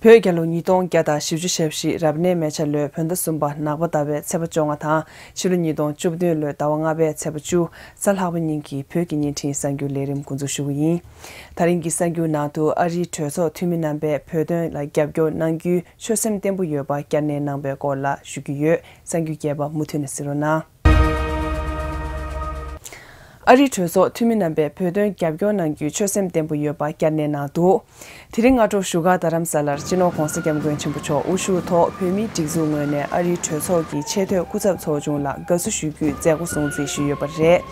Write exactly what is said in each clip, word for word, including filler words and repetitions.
བོད་རྒྱལ་ལོ་ཉིས་སྟོང་བརྒྱ་དང་བཞི་བཅུ་ཞེ་བཞི་རབ་གནས་མེ་བྱ་ལོའི་བོད་ཟླ་གསུམ་པ་ནག་པ་ཟླ་བའི་ཚེས་པ་བཅོ་ལྔ་དང་ཕྱི་ལོ་ཉིས་སྟོང་བཅུ་བདུན་ལོའི་ཟླ་བ་ལྔ་པའི་ཚེས་པ་བཅུ་གཟའ་ལྷག་པ་ཉིན་གྱི་བོད་ཀྱི་བརྙན་འཕྲིན་གསར་འགྱུར་ལས་རིམ་འགོ་འཛུགས་ཞུ་གི་ཡིན། ད་རིང་གི་གསར་འགྱུར་ནང་དུ་ཨ་རིའི་གྲོས་ཚོགས་འཐུས་མི་རྣམ་པས་བོད་དོན་ལ་རྒྱབ་སྐྱོར་གནང་རྒྱུའི་ཆོད་སེམས་བརྟན་པོ་ཡོད་པ་བསྐྱར་ནན་གནང་པའི་སྐོར་ལ་ཞུ་རྒྱུ་ཡོད། གསར་འགྱུར་རྒྱས་པ་མུ་མཐུད་ནས་གཟིགས་རོགས་གནང་། ཨ་རིའི་གྲོས་ཚོགས་འཐུས་མི་རྣམ་པས་བོད་དོན་རྒྱབ་སྐྱོར་གནང་རྒྱུའི་ཆོད་སེམས་བརྟན་པོ་ཡོད་པ་བསྐྱར་ནན་གནང་འདུག་དེ་རིང་སྔ་དྲོ་བཞུགས་སྒར་རྡ་རམ་ས་ལར་སྤྱི་ནོར་༧གོང་ས་༧སྐྱབས་མགོན་ཆེན་པོ་མཆོག་དབུ་བཞུགས་ཐོག་བོད་མིའི་སྒྲིག་འཛུགས་ངོས་ནས་ཨ་རིའི་གྲོས་ཚོགས་ཀྱི་ཆེས་མཐོའི་སྐུ་ཚབ་ཚོགས་ཆུང་ལ་དགའ་བསུ་ཞུ་རྒྱུའི་མཛད་སྒོ་སྲུང་བརྩི་ཞུས་ཡོད་པ་རེད།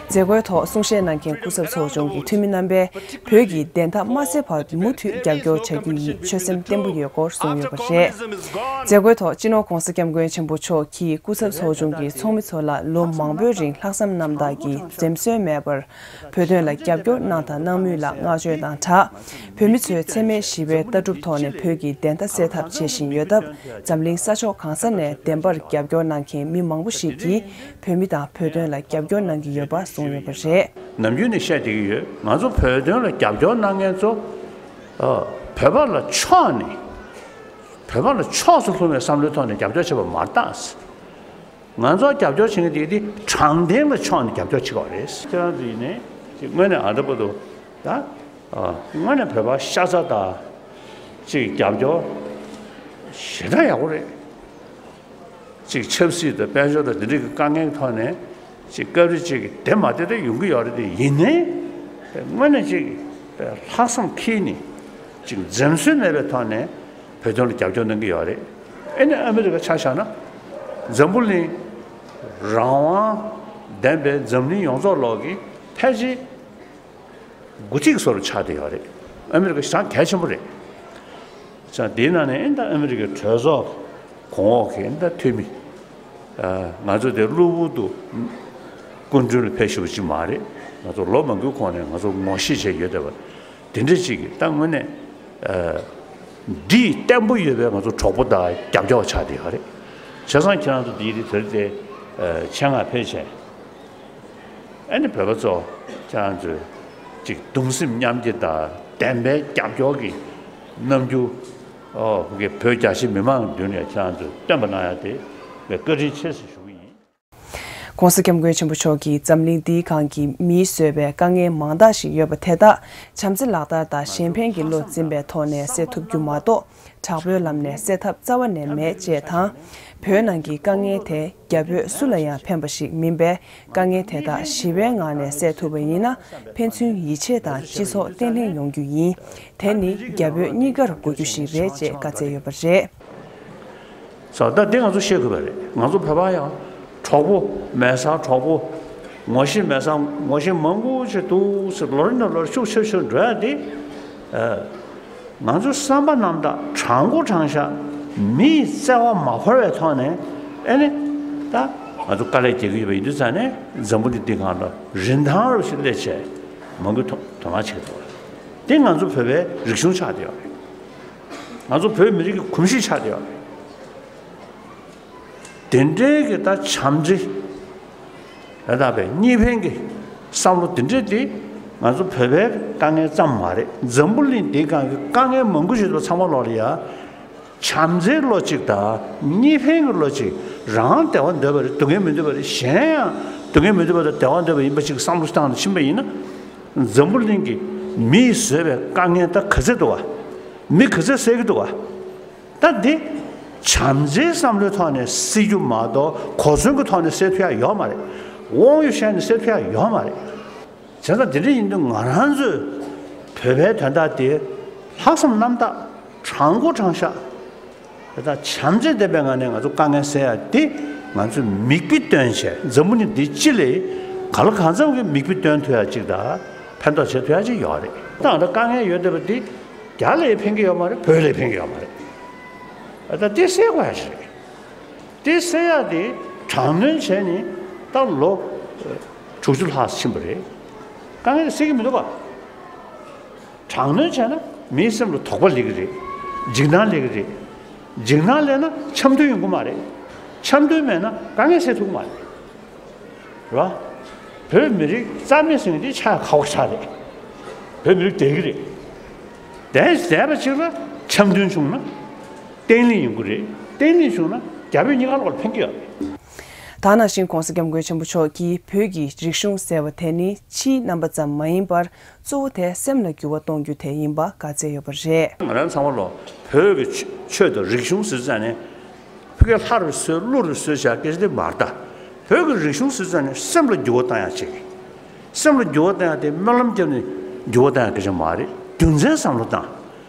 མཛད་སྒོའི་ཐོག་གསུང་བཤད་གནང་མཁན་སྐུ་ཚབ་ཚོགས་ཆུང་གི་འཐུས་མི་རྣམ་པས་བོད་ཀྱི་བདེན་མཐའ་མ་གསལ་བར་མུ་མཐུད་རྒྱབ་སྐྱོར་བྱ་རྒྱུ་ཡི་ཆོད་སེམས་བརྟན་པོ་ཡོད་སྐོར་གསུངས་ཡོད་པ་རེད། མཛད་སྒོའི་ཐོག་སྤྱི་ནོར་༧གོང་ས་༧སྐྱབས་མགོན་ཆེན་པོ་མཆོག་གིས་སྐུ་ཚབ་ཚོགས་ཆུང་གི་ཚོགས་མི་ཚོ་ལ་ལོ་མང་པོའི་རིང་ལྷག་བསམ་རྣམ་དག་གིས་འཛེམ་ཟོན་མེད་པར་བོད་དོན་ལ་རྒྱབ་སྐྱོར་གནང་དང་གནང་མུས་ལ་བསྔགས་བརྗོད་དང་སྦྲགས། བོད་མི་ཚོས་འཚེ་མེད་ཞི་བའི་ལྟ་གྲུབ་ཐོག་ནས་བོད་ཀྱི་བདེན་མཐའ་གསལ་ཐབས་བྱེད་བཞིན་ཡོད་སྟབས། འཛམ་གླིང་ས་ཕྱོགས་གང་ས་ནས་བདེན་པར་རྒྱབ་སྐྱོར་གནང་མཁན་མི་མང་པོ་ཞིག་གིས་བོད་མི་དང་བོད་དོན་ལ་རྒྱབ་སྐྱོར་གནང་གི་ཡོད་པ་གསུངས་ཡོད་པ་རེད། ནམ་རྒྱུན་ནས་བཤད་བསྡད་ཀྱི་ཡོད། ང་ཚོ་བོད་དོན་ལ་རྒྱབ་སྐྱོར་གནང་མཁན་ཚོ། ཨ། བོད་པ་ལ་ཕྱོགས་ནས། བོད་པ་ལ་ཕྱོགས་སུ་ལྷུང་བའི་བསམ་བློའི་ཐོག་ནས་རྒྱབ་སྐྱོར་བྱས་པ་མ་རེད་ད། ང་ཚོ་རྒྱབ་སྐྱོར་བྱེད་མཁན་དེ་དེ་དྲང་བདེན་ལ་ཕྱོགས་ནས་རྒྱབ་སྐྱོར་བྱེད་དགོས་རེད། ཁྱེད་རང་ཚོ་ཡིན་ནའི་ཅིག་དངོས་གནས་ཨ་འདྲ་པོ་འདུག་ད། ཨ། དངོས་གནས་བོད་པ་ཤ་ཚ་དང་ཅིག་རྒྱབ་སྐྱོར་ཞེ་དྲག་ཡག་པོ་རེད། ཅིག་ཆབ་སྲིད་དང་དཔལ་འབྱོར་དང་འདི་འདྲའི་གི་དཀའ་ངལ་གྱི་ཐོག་ནས་ཅིག་སྐབས་རེ་ཅིག་དེ་མ་དེ་དེ་ཡོང་གི་ཡོད་རེད་དེ། ཡིན་ནའི་དངོས་གནས་ཅིག་ལྷག་བསམ་འཁྱེར་ནས་ཅིག་འཛེམ་ཟོན་མེད་པའི་ཐོག་ནས་བོད་དོན་ལ་རྒྱབ་སྐྱོར་གནང་གི་ཡོད་རེད། ཨེ་ནས་ཨ་མི་རི་ཀ་ཆ་བཞག་ན། འཛམ་བུ་གླིང་རང་དབང་ལྡན་པའི་འཛམ་གླིང་ཡོངས་རྫོགས་ལོག་གི་ཕལ་ཆེར་དགུ་ཐིག་བཟོ་རུ་ཆགས་བསྡད་ཡོད་རེད། ཨ་མི་རི་ཀ་ཞེ་དྲག་གལ་ཆེན་པོ་རེད། ཙང་དེའི་ནང་ནས་ཨེ་ད་ཨ་མི་རི་ཀའི་གྲོས་ཚོགས་གོང་འོག་གི་ཨེ་ད་འཐུས་མི། ཨ། ང་ཚོ་དེ་གློ་བུར་དུ་སྐུ་མདུན་ལ་ཕེབས་ཞུ་བ་ཅིག་མ་རེད། ང་ཚོ་ལོ་མང་པོའི་གོང་ནས་ང་ཚོ་ངོ་ཤེས་བྱས་ཡོད་བསྡད་པ། དེ་འདྲ་ཅིག་གིས་ད་དངོས་གནས། ཨ། འདི་བརྟན་པོ་ཡོད་པའི་ང་ཚོ་གྲོགས་པོ་དང་རྒྱབ་སྐྱོར་བ་ཆགས་བསྡད་ཡོད་རེད། བྱས་ཙང་ཁྱེད་རང་ཚོ་འདི་རེད་དེ་རེད་དེ། ཨ། ཆེད་མངགས་ཕེབས་བྱས། ཨ་ནི་བོད་པ་ཚོ་ཁྱེད་རང་ཚོས་ཅིག་གདུང་སེམས་མཉམ་སྐྱེད་དང་བདེན་པའི་རྒྱབ་སྐྱོར་གྱི་རྣམ་འགྱུར། ཨོ། གི་བོད་རྒྱ་ཆེ་མི་མང་གི་མདུན་ནས་ཁྱེད་རང་ཚོས་སྟོན་པ་གནང་ཡ་དེ་ངས་བཀའ་དྲིན་ཆེ་ཟེར་ཞུ་གི་ཡིན། ༸གོང་ས་༸སྐྱབས་མགོན་ཆེན་པོ་མཆོག་གིས་འཛམ་གླིང་འདིའི་སྒང་གི་མིས་བཟོས་པའི་དཀའ་ངལ་མང་དག་ཞིག་ཡོད་པ་དེ་དག་བྱམས་བརྩེ་ལག་བསྟར་དང་གཞན་ཕན་གྱི་བློ་འཛིན་པའི་ཐོག་ནས་སེལ་ཐུབ་རྒྱུ་མ་གཏོགས། དྲག་པོའི་ལམ་ནས་སེལ་ཐབས་རྩ་བ་ནས་མེད་ཅེས་དང་། བོད་ནང་གི་དཀའ་ངལ་དེ་རྒྱ་བོད་སུ་ལ་ཡང་ཕན་པ་ཞིག་མིན་པས། དཀའ་ངལ་དེ་དག་ཞི་བའི་ངང་ནས་སེལ་ཐུབ་པ་ཡིན་ན། ཕན་ཚུན་ཡིད་ཆེས་དང་སྤྱི་ཚོགས་བརྟན་ལྷིང་ཡོང་རྒྱུ་ཡིན། དེ་ནི་རྒྱ་བོད་གཉིས་ཀར་དགོས་རྒྱུ་ཞིག་རེད་ཅེས་བཀའ་སྩལ་ཡོད་པ་རེད། ས་ད་དེ་ང་ཚོ་ཤེས་དགོས་པ་རེད། ང་ཚོ་བོད་པ་ཡང་གྲོགས་པོ་མེད་ས་གྲོགས་པོ། ངོ་ཤེས་མེད་ས་ངོ་ཤེས་མང་པོ་ཞིག་འདུག་ཟེར། ལོ་རེ་ནས་ལོ་རེ་ཤུགས་ཆེ་ཆེ་འགྲོ་ཡ་དེ། ཨ། ང་ཚོའི་བསམ་པ་རྣམ་དག་དྲང་པོ་དྲང་བཞག་མི་ཡི་བརྩེ་བ་མ་བོར་བའི་ཐོག་ནས། ཨེ་ནི། ད་ང་ཚོ་དཀའ་ལས་རྒྱག་གི་ཡོད་པ་ཡིན་དུས་ཙང་ནས། འཛམ་བུ་གླིང་འདི་སྒང་ལ་རིན་ཐང་རུ་ཞིག་སླེབས་བྱས་མང་པོས་དོ་དོ་སྣང་བྱེད་ཀྱི་འདུག་དེ་ང་ཚོ་བོད་པའི་རིག་གཞུང་ཆགས་བསྡད་ཡོད་རེད། ང་ཚོ་བོད་མི་རིགས་ཀྱི་གོམས་གཤིས་ཆགས་བསྡད་ཡོད་རེད། དེ་འདྲའི་གི་ད་བྱམས་བརྩེ་ལ་དྭགས་པའི་གཉིས་ཕན་གྱི་བསམ་བློ་དེ་འདྲའི་དེ། ང་ཚོ་བོད་པའི་དཀའ་ངལ་ཙམ་མ་རེད། འཛམ་བུ་གླིང་འདིའི་སྒང་གི་དཀའ་ངལ་མང་པོ་ཞིག་འདུག་ཚང་མ་ལོག་ལ་ཡ། བྱམས་བརྩེའི་བློ་གཅིག་དང་གཉིས་ཕན་གྱི་བློ་གཅིག་རང་བདེ་བ་འདོད་པ་རེད། སྡུག་བསྔལ་མི་འདོད་པ་རེད། གཞན་ཡང་སྡུག་བསྔལ་མི་འདོད་པ་དང་བདེ་བ་འདོད་པ་ཡིན་པ་ཅིག་བསམ་བློ་བཏང་ནས་ཕྱིན་པ་ཡིན་ན། འཛམ་བུ་གླིང་གི་མིས་བཟོས་པའི་དཀའ་ངལ་ད་ག་ཚད་འདུག་བ། མི་ག་ཚད་སེལ་གྱི་འདུག་བ། ད་འདི་བྱམས་བརྩེའི་བསམ་བློའི་ཐོག་ནས་སེལ་རྒྱུ་མ་གཏོགས། གོ་མཚོན་གྱི་ཐོག་ནས་སེལ་ཐུབ་ཡ་ཡོད་མ་རེད། དབང་ཡོད་བཤད་ནས་སེལ་ཐུབ་ཡ་ཡོད་མ་རེད། བྱས་ཙང་དེ་འདྲ་ཡིན་དུས་ང་རང་ཚོས་བོད་པའི་དོན་དག་དེ་ལྷག་བསམ་རྣམ་དག་དྲང་པོ་དྲང་བཞག་དེ་དག་བྱམས་བརྩེ་ལྡན་པའི་ངང་ནས་ང་ཚོ་དཀའ་ངལ་སེལ་ཡ་དེ། ང་ཚོས་མིག་དཔེ་སྟོན་བྱས། འཛམ་བུ་གླིང་འདི་སྤྱི་ལ་ག་ལ་གང་འཚམ་གྱི་མིག་དཔེ་སྟོན་ཐུབ་ཡ་ཅིག་དང་། ཕན་ཐོགས་བྱེད་ཐུབ་ཡ་ཅིག་ཡོད་རེད། ད་ང་ཚོ་དཀའ་ངལ་ཡོད་བསྡད་པ་འདི་རྒྱ་ལ་ཡང་ཕན་གྱི་ཡོད་མ་རེད། བོད་ལ་ཡང་ཕན་གྱི་ཡོད་མ་རེད། ད་དེ་སེལ་དགོས་ཡ་ཞིག་རེད། དེ་སེལ་ཡ་དེ་དྲག་གནོན་བྱས་ནས་ད་ལོ་དྲུག་ཅུ་ལྷག་ཕྱིན་པ་རེད། དཀའ་ངལ་དེ་སེལ་གྱི་མི་འདུག་ག་དྲག་གནོན་བྱས་ན་མིའི་སེམས་ལ་དོགས་པ་སླེབས་ཀྱི་རེད། འཇིགས་སྣང་སླེབས་ཀྱི་རེད། འཇིགས་སྣང་སླེབས་ན་འཆམ་མཐུན་ཡོང་གི་མ་རེད། འཆམ་མཐུན་མེད་ན་དཀའ་ངལ་སེལ་ཐུབ་ཀྱི་མ་རེད། རེད་བ། བོད་མི་རིགས་རྩ་མེད་ཟེར་མཁན་དེ་ཆགས་ཁག་པོ་ཆགས་རེད། བོད་མི་རིགས་བསྡད་ཀྱི་རེད། བསྡད་བསྡད་པ་ཅིག་ལ་ཆ་ འཆམ་མཐུན་བྱུང་ན་བརྟན་ལྷིང་ཡོང་གི་རེད། བརྟན་ལྷིང་བྱུང་ན་རྒྱ་བོད་གཉིས་ཀ་ལོག་ལ་ཕན་གྱི་ཡོད་རེད། ད་ནང་བཞིན་༧གོང་ས་༧སྐྱབས་མགོན་ཆེན་པོ་མཆོག་གིས་བོད་ཀྱི་རིག་གཞུང་ཟེར་བ་དེ་ནི་ཕྱིའི་རྣམ་པ་ཙམ་མ་ཡིན་པར། གཙོ་བོ་དེ་སེམས་ལ་འགྱུར་བ་གཏོང་རྒྱུ་དེ་ཡིན་པ་བཀའ་སྩལ་ཡོད་པ་རེད། ང་རང་ཚང་མ་ལོ་བོད་ཀྱི་ཆོས་དང་རིག་གཞུང་ཟེར་ཙང་ནས་ཕ་གི་ལྷ་རུ་གསོལ་ཀླུ་རུ་གསོལ་བྱ་སྐད་ཆ་དེ་མ་རེད་ད། བོད་ཀྱི་རིག་གཞུང་ཟེར་ཙང་ནས་སེམས་ལ་འགྱུར་བ་བཏང་ཡག་ཅིག་སེམས་ལ་འགྱུར་བ་བཏང་ཡག་དེ་སྨོན་ལམ་བརྒྱབ་ནས་འགྱུར་བ་བཏང་ཡག་སྐད་ཆ་མ་རེད། རྒྱུ་མཚན་བསམ་བློ་བཏང་།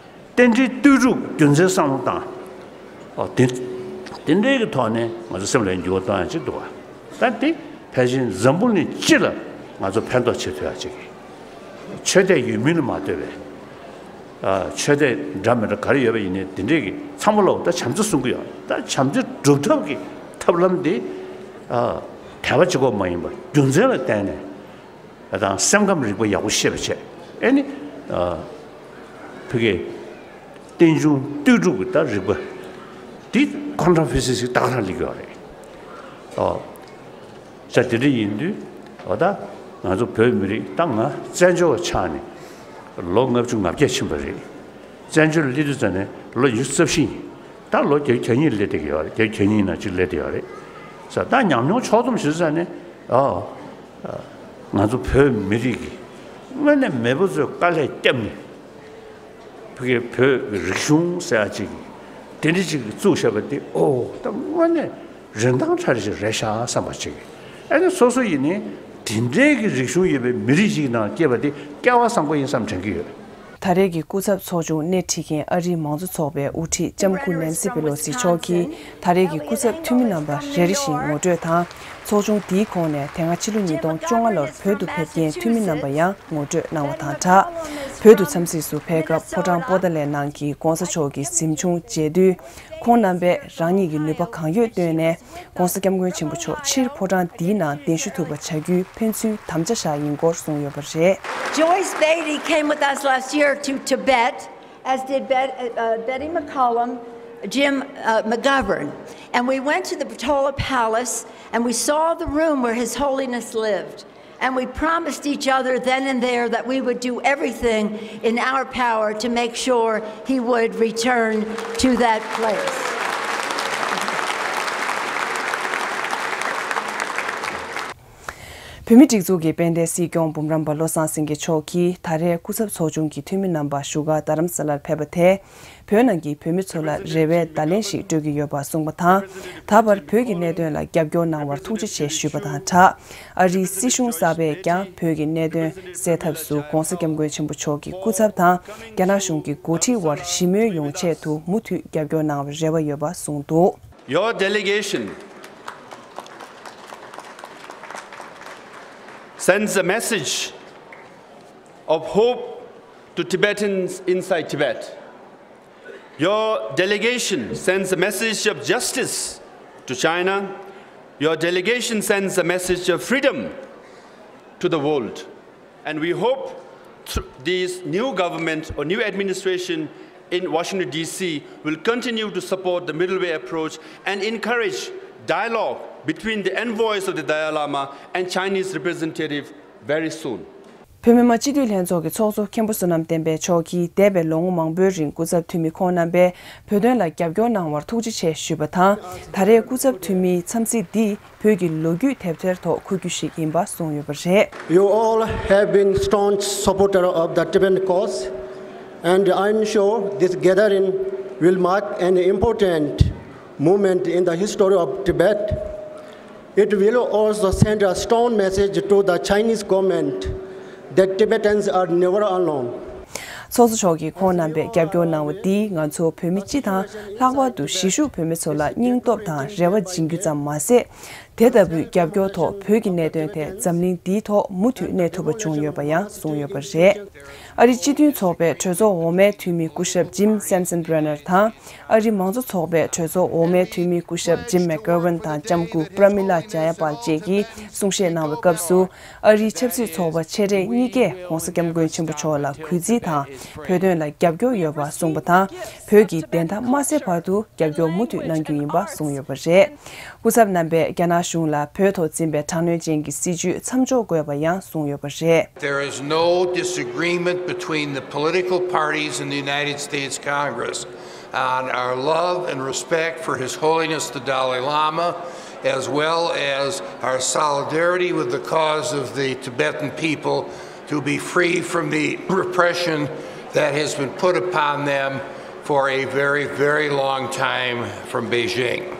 རྟེན་འབྲེལ་ལྟོས་གྲུབ་རྒྱུ་མཚན་བསམ་བློ་བཏང་། ཨོ་དེ་དེ་འདྲའི་གི་ཐོག་ནས་ང་ཚོ་སེམས་ལ་འགྱུར་བ་གཏོང་ཡག་ཅིག་འདུག་བ། ད་དེ་ཕལ་ཆེར་འཛམ་བུ་གླིང་སྤྱི་ལ་ང་ཚོ་ཕན་ཐོགས་བྱེད་ཐུབ་ཡག་ཅིག་ཆོས་དད་ཡོད་མིན་ལ་མ་ལྟོས་པའི། ཨ་ཆོས་དད་འདྲ་མི་འདྲ་ག་རེ་ཡོད་པ་ཡིན་ནའི་དེ་འདྲའི་གི་ཚང་མ་ལ་ད་བྱམས་བརྩེ་གསུང་གི་ཡོད། ད་བྱམས་བརྩེ་སྒྲུབ་ཐབས་ཀྱི་ཐབས་ལམ་དེ་ཨ་དད་པ་གཅིག་པོ་མ་ཡིན་པར་རྒྱུ་མཚན་ལ་བརྟེན་ནས། དང་སེམས་ཁམས་རིག་པ་ཡག་པོ་ཤེས་པ་བྱས། ཨེ་ནི། ཨ་ཕ་གི་རྟེན་འབྱུང་ལྟོས་གྲུབ་ཀྱི་ད་རིག་པ་འདི་ཁོང་ཁྲ་ཕི་སི་སི་ད་ག་རང་ལེགས་ཡོད་རེད། ཨོ། ས་དེ་འདྲ་ཡིན་དུས་འོ་ད་ང་ཚོ་བོད་མི་རིགས་ད་ང་བཙན་བྱོལ་བ་ཆགས་ནས་ལོ་ལྔ་བཅུ་ང་བརྒྱད་ཕྱིན་པ་རེད། བཙན་བྱོལ་སླེབས་དུས་ཙམ་ནས་ལོ་ཉི་ཤུ་རྩ་བཞི་ཡིན། ད་ལོ་བརྒྱད་ཅུ་གྱ་གཉིས་སླེབས་བསྡད་ཀྱི་ཡོད་རེད། བརྒྱད་ཅུ་གྱ་གཉིས་ནང་གཅིག་སླེབས་བསྡད་ཡོད་རེད། ས་ད་ཉམས་མྱོང་ཕྱོགས་བསྡོམས་ཞུ་ས་ནས་ཨོ། ང་ཚོ་བོད་མི་རིགས་ཀྱི་དངོས་གནས་མེས་པོ་ཚོས་དཀའ་ལས་བརྒྱབ་ནས་ཕ་གི་བོད་ཀྱི་རིག་གཞུང་ཟེར་ཡག་ཅིག་དེ་འདྲ་ཅིག་བཙུགས་བཞག་པ་དེ་ཨོ་ད་དངོས་གནས་རིན་ཐང་ཕྲ་རེ་ཞིག་རེད་ཤག་བསམ་པ་ཅིག་ཨ་ནི་སོ་སོ་ཡིན་ནའི་དེ་འདྲའི་གི་རིག་གཞུང་ཡོད་པའི་མི་རིགས་ཤིག་ནང་སྐྱེས་པ་དེ་སྐལ་བ་བཟང་པོ་ཡིན་བསམ་དྲན་གྱི་ཡོད། ད་རེས་ཀྱི་སྐུ་ཚབ་ཚོགས་ཆུང་སྣེ་ཁྲིད་མཁན་ཨ་རིའི་མང་གཙོ་ཚོགས་པའི་དབུ་ཁྲིད་ལྕམ་སྐུ་ནན་སི་པེ་ལོ་སི་མཆོག་གིས་ད་རེས་ཀྱི་སྐུ་ཚབ་འཐུས་མི་རྣམ་པ་རེ་རེ་བཞིན་ངོ་སྤྲོད་དང་། ཚོགས་ཆུང་འདིའི་ཁོངས་ནས་དེ་སྔ་ཕྱི་ལོ་ཉིས་སྟོང་བཅོ་ལྔ་ལོར་བོད་དུ་ཕེབས་མཁན་འཐུས་མི་རྣམ་པ་ཡང་ངོ་སྤྲོད་གནང་བ་དང་སྦྲགས། བོད་དུ་འཚམས་གཟིགས་སུ་ཕེབས་སྐབས་ཕོ་བྲང་པོ་ཏཱ་ལའི་ནང་གི་༧གོང་ས་མཆོག་གི་གཟིམ་ཆུང་མཇལ་དུས། ཁོང་རྣམ་པས་རང་ཉིད་ཀྱི་ནུས་པ་གང་ཡོད་བཏོན་ནས་༧གོང་ས་༧སྐྱབས་མགོན་ཆེན་པོ་མཆོག་ཕྱིར་ཕོ་བྲང་འདིའི་ནང་གདན་ཞུ་ཐུབ་པ་བྱ་རྒྱུའི་ཕན་ཚུན་དམ་བཅའ་བཞག་ཡིན་སྐོར་གསུངས་ཡོད་པ་རེད། Joyce Beatty came with us last year to Tibet, as did Bet- uh, Betty McCollum, Jim uh, McGovern. And we went to the Portola Palace and we saw the room where His Holiness lived. And we promised each other then and there that we would do everything in our power to make sure he would return to that place. བོད་མིའི་སྒྲིག་འཛུགས་ཀྱི་དཔལ་ལྡན་སྲིད་སྐྱོང་འབུམ་རམས་པ་བློ་བཟང་སེང་གེ་མཆོག་གིས་ད་རེས་སྐུ་ཚབ་ཚོགས་ཆུང་གི་འཐུས་མི་རྣམ་པ་བཞུགས་སྒར་རྡ་རམ་ས་ལར་ཕེབས་པ་དེས། བོད་ནང་གི་བོད་མི་ཚོ་ལ་རེ་བའི་བརྡ་ལན་ཞིག་སྤྲོད་ཀྱི་ཡོད་པ་གསུངས་པ་དང་། ད་བར་བོད་ཀྱི་གནད་དོན་ལ་རྒྱབ་སྐྱོར་གནང་བར་ཐུགས་རྗེ་ཆེ་ཞུས་པ་དང་སྦྲགས། ཨ་རིའི་སྲིད་གཞུང་གསར་པས་ཀྱང་བོད་ཀྱི་གནད་དོན་སེལ་ཐབས་སུ་༧གོང་ས་༧སྐྱབས་མགོན་ཆེན་པོ་མཆོག་གི་སྐུ་ཚབ་དང་རྒྱ་ནག་གཞུང་གི་འགོ་ཁྲིད་དབར་ཞི་མོལ་ཡོང་ཆེད་དུ་མུ་མཐུད་རྒྱབ་སྐྱོར་གནང་བར་རེ་བ་ཡོད་པ་གསུངས་འདུག། Your delegation sends a message of hope to Tibetans inside Tibet. Your delegation sends a message of justice to China. Your delegation sends a message of freedom to the world. And we hope th- this new government or new administration in Washington, D C will continue to support the middle way approach and encourage dialogue between the envoys of the Dalai Lama and Chinese representative very soon. བོད་མི་མང་སྤྱི་འཐུས་ལྷན་ཚོགས་ཀྱི་ཚོགས་གཙོ་མཁན་པོ་བསོད་ནམས་བསྟན་འཕེལ་མཆོག་གིས་འདས་པའི་ལོ་ངོ་མང་པོའི་རིང་སྐུ་ཚབ་འཐུས་མི་ཁོང་རྣམ་པས་བོད་དོན་ལ་རྒྱབ་སྐྱོར་གནང་བར་ཐུགས་རྗེ་ཆེ་ཞུས་པ་དང་། ད་རེས་སྐུ་ཚབ་འཐུས་མིའི་འཚམས་གཟིགས་འདི་བོད་ཀྱི་ལོ་རྒྱུས་དེབ་ཐེར་ཐོག་འཁོད་རྒྱུ་ཞིག་ཡིན་པ་གསུངས་ཡོད་པ་རེད། You all have been staunch supporter of the Tibetan cause, and I'm sure this gathering will mark an important moment in the history of Tibet. It will also send a strong message to the Chinese government that Tibetans are never alone. ཚོགས་གཙོ་མཆོག་གིས་ཁོང་རྣམ་པས་རྒྱབ་སྐྱོར་གནང་བ་འདིས་ང་ཚོ་བོད་མི་སྤྱི་དང་ལྷག་པར་དུ་གཞིས་བཞུགས་བོད་མི་ཚོ་ལ་སྙིང་སྟོབས་དང་རེ་བ་སྦྱིན་རྒྱུ་ཙམ་མ་ཟད། དེ་ལྟ་བུའི་རྒྱབ་སྐྱོར་ཐོག་བོད་ཀྱི་གནད་དོན་ཐད་འཛམ་གླིང་འདིའི་ཐོག་མུ་མཐུད་གནས་ཐུབ་པ་བྱུང་ཡོད་པ་ཡང་གསུངས་ཡོད་པ་རེད། ཨ་རིའི་སྤྱི་མཐུན་ཚོགས་པའི་གྲོས་ཚོགས་འོག་མའི་འཐུས་མི་སྐུ་ཞབས་Jim Sensenbrenner དང་། ཨ་རིའི་མང་གཙོ་ཚོགས་པའི་གྲོས་ཚོགས་འོག་མའི་འཐུས་མི་སྐུ་ཞབས་Jim McGovern དང་ལྕམ་སྐུ་Pramila Jayapal བཅས་ཀྱིས་གསུང་བཤད་གནང་བའི་སྐབས་སུ། ཨ་རིའི་ཆབ་སྲིད་ཚོགས་པ་ཆེ་གྲས་གཉིས་ཀས་༧གོང་ས་༧སྐྱབས་མགོན་ཆེན་པོ་མཆོག་ལ་གུས་བརྩི་དང་། བོད་དོན་ལ་རྒྱབ་སྐྱོར་ཡོད་པ་གསུངས་པ་དང་། བོད་ཀྱི་བདེན་མཐའ་མ་གསལ་བར་དུ་རྒྱབ་སྐྱོར་མུ་མཐུད་གནང་རྒྱུ་ཡིན་པ་གསུངས་ཡོད་པ་རེད། སྐུ་ཚབ་རྣམ་པས་རྒྱ་ནག་གཞུང་ལ་བོད་ཐོག་འཛིན་པའི་དྲག་གནོན་ཅན་གྱི་སྲིད་བྱུས་མཚམས་འཇོག་དགོས་པ་ཡང་གསུངས་ཡོད་པ་རེད། There is no disagreement between the political parties in the United States Congress on our love and respect for His Holiness the Dalai Lama, as well as our solidarity with the cause of the Tibetan people to be free from the repression that has been put upon them for a very, very long time from Beijing.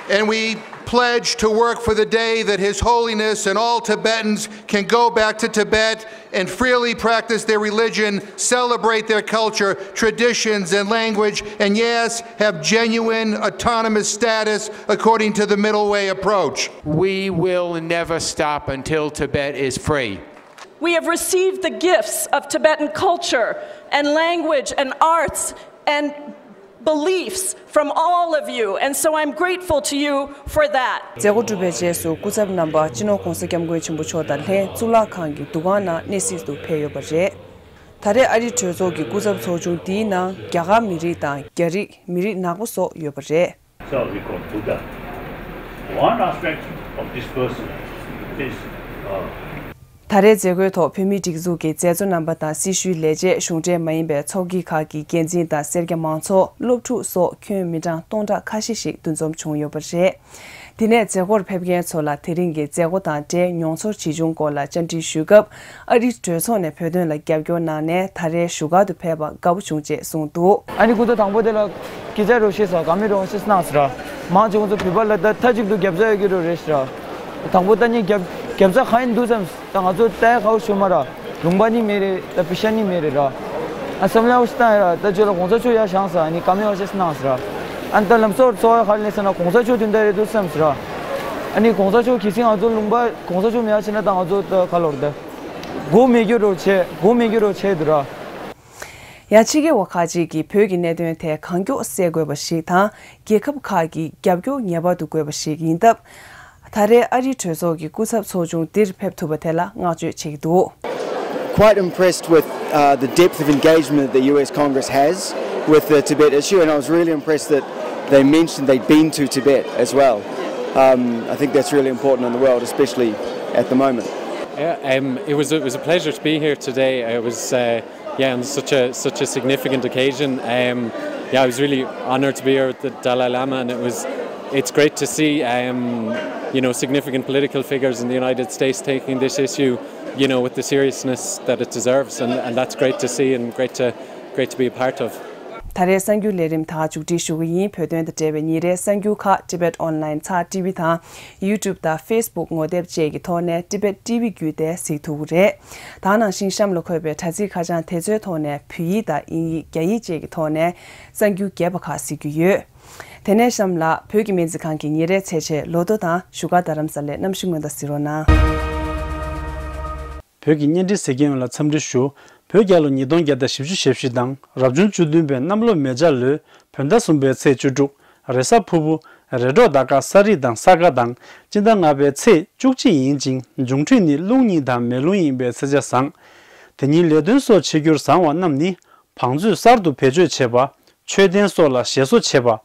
And we pledge to work for the day that His Holiness and all Tibetans can go back to Tibet and freely practice their religion, celebrate their culture, traditions, and language, and yes, have genuine autonomous status according to the Middle Way approach. We will never stop until Tibet is free. We have received the gifts of Tibetan culture and language and arts and beliefs from all of you, and so I'm grateful to you for that. མཛད་སྒོ་གྲུབ་པའི་རྗེས་སུ་སྐུ་ཚབ་རྣམ་པ་སྤྱི་ནོར་༧གོང་ས་༧སྐྱབས་མགོན་ཆེན་པོ་མཆོག་དང་ལྷན་གཙུག་ལག་ཁང་གི་འདུ་ཁང་ནང་གནས་གཟིགས་དུ་ཕེབས་ཡོད་པ་རེད། ད་རེས་ཨ་རིའི་གྲོས་ཚོགས་ཀྱི་སྐུ་ཚབ་ཚོགས་ཆུང་འདིའི་ནང་རྒྱ་གར་མི་རིགས་དང་རྒྱ་རིགས་མི་རིགས་ནག་པོ་སོགས་ཡོད་པ་རེད། So we call Buddha. One aspect of this person is uh, ད་རེས་མཛད་སྒོའི་ཐོག་བོད་མིའི་སྒྲིག་འཛུགས་ཀྱི་མཛད་གཙོ་རྣམ་པ་དང་སྲི་ཞུའི་ལས་བྱེད། གཞུང་འབྲེལ་མ་ཡིན་པའི་ཚོགས་སྐྱིད་ཁག་གི་འགན་འཛིན་དང་སེར་སྐྱ་མང་ཚོགས། སློབ་ཕྲུག་སོགས་ཁྱོན་མི་གྲངས་སྟོང་ཕྲག་ཁ་ཤས་ཤིག་འདུ་འཛོམས་བྱུང་ཡོད་པ་རེད། དེ་ནས་མཛད་སྒོར་ཕེབས་མཁན་ཚོ་ལ་དེ་རིང་གི་མཛད་སྒོ་དང་འབྲེལ་མྱོང་ཚོར་ཇི་བྱུང་སྐོར་ལ་བཅར་འདྲི་ཞུས་སྐབས། ཨ་རིའི་གྲོས་ཚོགས་ནས་བོད་དོན་ལ་རྒྱབ་སྐྱོར་གནང་ནས་ད་རེས་བཞུགས་སྒར་དུ་ཕེབས་པ་དགའ་པོ་བྱུང་ཅེས་གསུངས་འདུག་ཨ་ནི་སྐུ་ཚབ་དང་པོ་དེ་ལ་སྐད་ཆ་རོགས་ཤེས་ས་ག་མི་རོགས་ཤེས་གནང་ཟེར་ར། མང་ཆེ་ཁོང་ཚོ་བོད་པ་ལ་ད་མཐའ་གཅིག་ཏུ་རྒྱབ་ས་ཡོད་ཀྱི་རོགས་རེད་ཟེར་ར། དང་པོ་ད་ནི་རྒྱབ་རྒྱབ་ས་གང་ཡིན་འདུག་བསམ། ད་ང་ཚོ་ལྟ་ཡ་ཁག་པོ་ཞུ་མ་ར། ལུང་པ་ནི་མེད་རེད། ད་པི་ཤ་ནི་མེད་རེད་ར། ཨ་བསམ་བློ་ཞིག་བཏང་ཡ་ར། ད་ཁྱོད་ལ་གོང་ས་མཆོག་ཡར་བཞེངས་ས་ནི་བཀའ་མོལ་བ་ཞིག་གནང་ཟེར་ར། ཨ་ནི་ད་ལམ་སང་ཚོགས་ཁ་ལ་སླེབས་ས་ན་གོང་ས་མཆོག་དོན་དག་རེད་འདུག་བསམ་ཟེར་ར། ཨ་ནི་གོང་ས་མཆོག་གལ་སྲིད་ང་ཚོ་ལུང་པ་གོང་ས་མཆོག་མེད་ཡ་ཕྱིན་ན་ད་ང་ཚོ་ད་ག་ལོར་ད། མགོ་མེད་རྒྱུ་རོ་ཆེ་མགོ་མེད་རྒྱུ་རོ་ཆེ་འདུག་ར། ཡང་ཕྱི་རྒྱལ་བ་ཁག་ཅིག་གིས་བོད་ཀྱི་གནད་དོན་ཐད་གང་མགྱོགས་སེལ་དགོས་པ་ཞིག་དང་། རྒྱལ་ཁབ་ཁག་གིས་རྒྱབ་སྐྱོར་ངེས་པར་དུ་དགོས་པ་ཞིག་ཡིན་སྟབས། ད་རེས་ཨ་རིའི་གྲོས་ཚོགས་ཀྱི་སྐུ་ཚབ་ཚོགས་ཆུང་འདིར་ཕེབས་ཐུབ་པ་དེ་ལ་བསྔགས་བརྗོད་བྱེད་ཀྱི་འདུག Quite impressed with uh, the depth of engagement that the U S Congress has with the Tibet issue, and I was really impressed that they mentioned they'd been to Tibet as well. Um, I think that's really important in the world, especially at the moment. Yeah, um, it was it was a pleasure to be here today. It was uh, yeah, on such a such a significant occasion. Um, yeah, I was really honoured to be here with the Dalai Lama, and it was it's great to see um, you know significant political figures in the United States taking this issue you know with the seriousness that it deserves, and, and that's great to see and great to great to be a part of. ད་རེས་གསར་འགྱུར་ལས་རིམ་དག་མཇུག་སྒྲིལ་ཞུ་གི་ཡིན། བོད་དོན་དང་འབྲེལ་བའི་ཉིན་རེའི་གསར་འགྱུར་ཁག་Tibet Online ཚགས་ཊི་ཝི་དང་YouTube དང་Facebook ངོ་དེབ་བཅས་ཀྱི་ཐོག་ནས་Tibet T V བརྒྱུད་དེ་གཟིགས་ཐུབ་ཀྱི་རེད། ད་ནང་བཞིན་གཤམ་ལ་འཁོད་པའི་དྲ་ཚིགས་ཁ་བྱང་དེ་ཚོའི་ཐོག་ནས་བོད་ཡིག་དང་དབྱིན་ཡིག་རྒྱ་ཡིག་བཅས་ཀྱི་ཐོག་ནས་གསར་འགྱུར་རྒྱས་པ་ཁག་གཟིགས་རྒྱུ་ཡོད། དེ་ནས་གཤམ་ལ་བོད་ཀྱི་སྨན་རྩིས་ཁང་གི་ཉིན་རེའི་ཚེས་ཆེན་ལོ་ཐོ་དང་བཞུགས་སྒར་རྡ་རམ་ས་ལའི་གནམ་གཤིས་སྔོན་བརྡ་གཟིགས་རོགས་གནང་། བོད་ཀྱི་བརྙན་འཕྲིན་གཟིགས་མཁན་ཡོངས་ལ་འཚམས་འདྲི་ཞུ། བོད་རྒྱལ་ལོ་ཉིས་སྟོང་བརྒྱ་དང་བཞི་བཅུ་ཞེ་བཞི་དང་རབ་བྱུང་བཅུ་བདུན་པའི་གནམ་ལོ་མེ་བྱ་ལོའི་བོད་ཟླ་གསུམ་པའི་ཚེས་བཅུ་དྲུག་རེས་གཟའ་ཕུར་བུ། རེས་འགྲོགས་ཟླ་སྐར་ས་རིགས་དང་ས་ག་དང་སྤྱི་ཟླ་ལྔ་པའི་ཚེས་བཅུ་གཅིག་ཡིན་ཅིང་འབྱུང་འཕྲོད་ནི་རླུང་ཉིན་དང་མེ་རླུང་ཡིན་པས་ཚེས་ཆ་བཟང་། དེ་ཉིན་ལས་དོན་སོགས་བྱེད་རྒྱུར་བཟང་བ་རྣམས་ནི། བང་མཛོད་གསར་དུ་བེད་སྤྱོད་བྱེད་པ། མཆོད་རྟེན་སོགས་ལ་ཞེ་སོ་བྱེད་པ།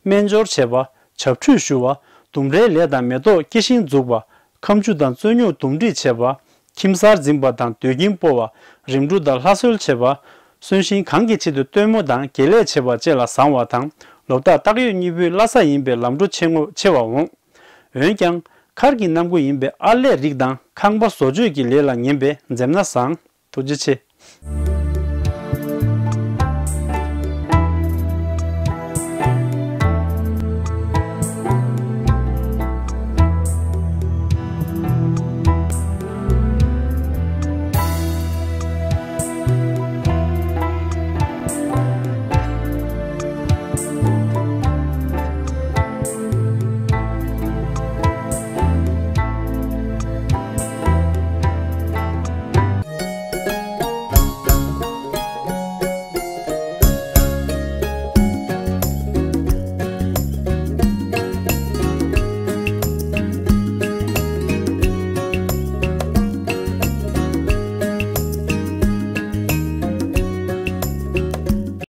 སྨན་སྦྱོར་བྱེད་པ། བྱབས་ཁྲུས་ཞུ་བ། ལྡུམ་རའི་ལས་དང་མེ་ཏོག་སྐྱེ་ཤིང་འཛུགས་པ། ཁ་མཆུ་དང་རྩོད་རྙོག་འདུམ་འགྲིག་བྱེད་པ། ཁྱིམ་གསར་འཛིན་པ་དང་སྡོད་ཁྱིམ་སྤོ་བ། རིམ་གྲོ་དང་ལྷ་གསོལ་བྱེད་པ། གསོན་གཤིན་གང་གི་ཆེད་དུ་སྟོན་མོ་དང་དགེ་ལས་བྱེད་པ་བཅས་ལ་བཟང་བ་དང་། ལོ་རྟགས་སྟག་ཡོས་གཉིས་པོའི་བླ་གཟའ་ཡིན་པས་ལམ་འགྲོ་ཆེ་ངོ་ཆེ་བ་འོང་། འོན་ཀྱང་། མཁར་གྱི་གནམ་སྒོ་ཡིན་པས་ཨར་ལས་རིགས་དང་ཁང་པ་བཟོ་བཅོས་ཀྱི་ལས་ལ་ངན་པས་འཛེམ་ན་བཟང་། ཐུགས་རྗེ་ཆེ།